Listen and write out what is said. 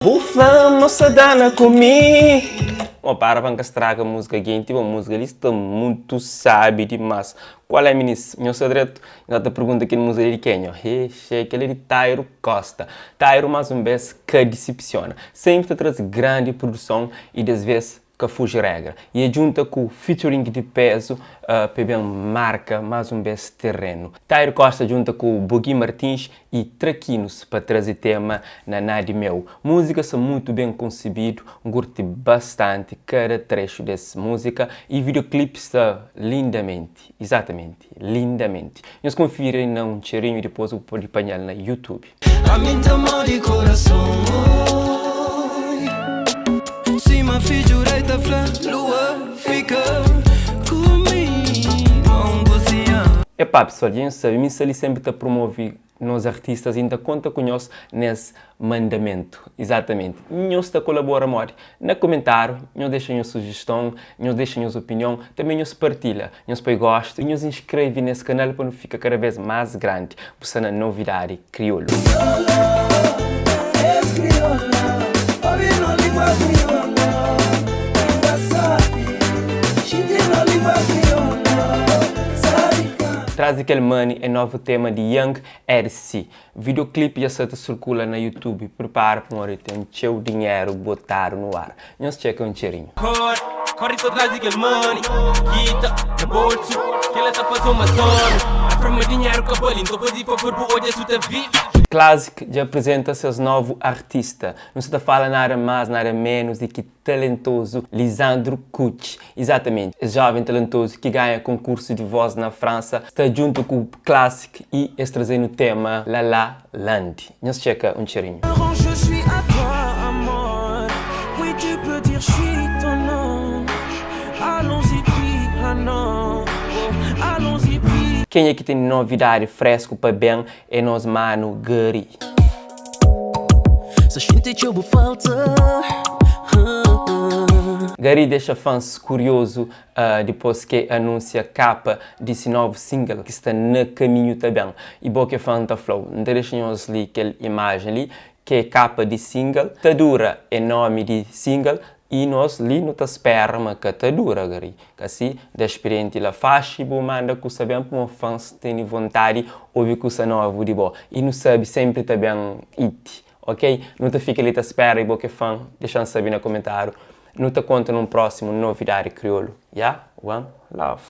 Bu fla-m ma sa dana ku mi. Mo para pa N ka straga múzika genti Bo múzika li sta mutu sabi dimas Kual é minis? Nho sta dretu? Nho ta pergunta kel múzika li di kenha? Hexe, kel li di Tairu Costa Tairu más un bes ka disipsiona Senpri ta traze grandi produson y des vez ka fuji regra Y e djunta ku featuring di pezu pa e ben marka más un bes terrenu Tairu Costa djunta ku Bogi Martins y Trakinus pa traze tema na Na di Meu. Múzika sta mutu ben konsebidu, N kurti bastanti kada trexu des múzika y videoclip sta lindamenti, izatamenti, lindamenti. Nhos konfiri na un txerinhu dipôs bu pode panha-l na YouTube. Ami N ta amau di korason oi Sima fidju rei ta fla lua fika ku mi un kuzinha. Epá pessoal, dja nhos sabe, mi sta li sempre ta promove nos artistas e N ta konta ku nhos nes mandamentu. Exatamente. Nhos ta kolabora modi? Na komentáriu, nhos dexa nhos sujeston, nhos dexa nhos opinion, tanbe nhos partilha, nhos poi gostu e nhos inskreve nes kanal pa nu fika kada vez más grandi. Bu sta na Novidadi Kriolu. Tras di kel money é novu tema di Young RC. Videoclip dja sa ta circula na YouTube, pripara pamodi ten txeu dinheru botadu nu ar. Nhos txeka un txerinhu. Kori, kori so tras di kel money Guita na bolsu, kela ta faze uma zona A fla ma dinheru ka bali, nton faze favor bu odja su ta vive. Classic dja apresenta ses novu artista. Nu sa ta fala nada mas nada menus di ki talentozu Lisandro Cucci. Izatamenti, es joven talentozu ki ganha konkursu di voz na Fransa sta djuntu ku Classic y es traze-nu tema La La Land. Nhos txeka un txerinhu. Kenha ki ten novidadi fresku pa ben é nos manu Gary. Gary dexa fans kuriozu dipôs ki anúnsia kapa di si novu single ki sta na kaminhu ta ben. I bo ki é fan ta fla-u, N ta dexa nhos li kel imajen li ki é kapa di single. Ta dura é nomi di single i nos li nu ta spera ma ka ta dura Gary. Kasi, da spirienti la faxi bu manda kusa ben pamo fans tene vontadi obi kusa novu di bo. I nu sabi sempri ta ben hit. Ok, nu ta fika li ta spera i bo ki é fan dexa-m sabi na komentariu. Nu ta konta nun prósimu novidadi kriolu. Ya, one love.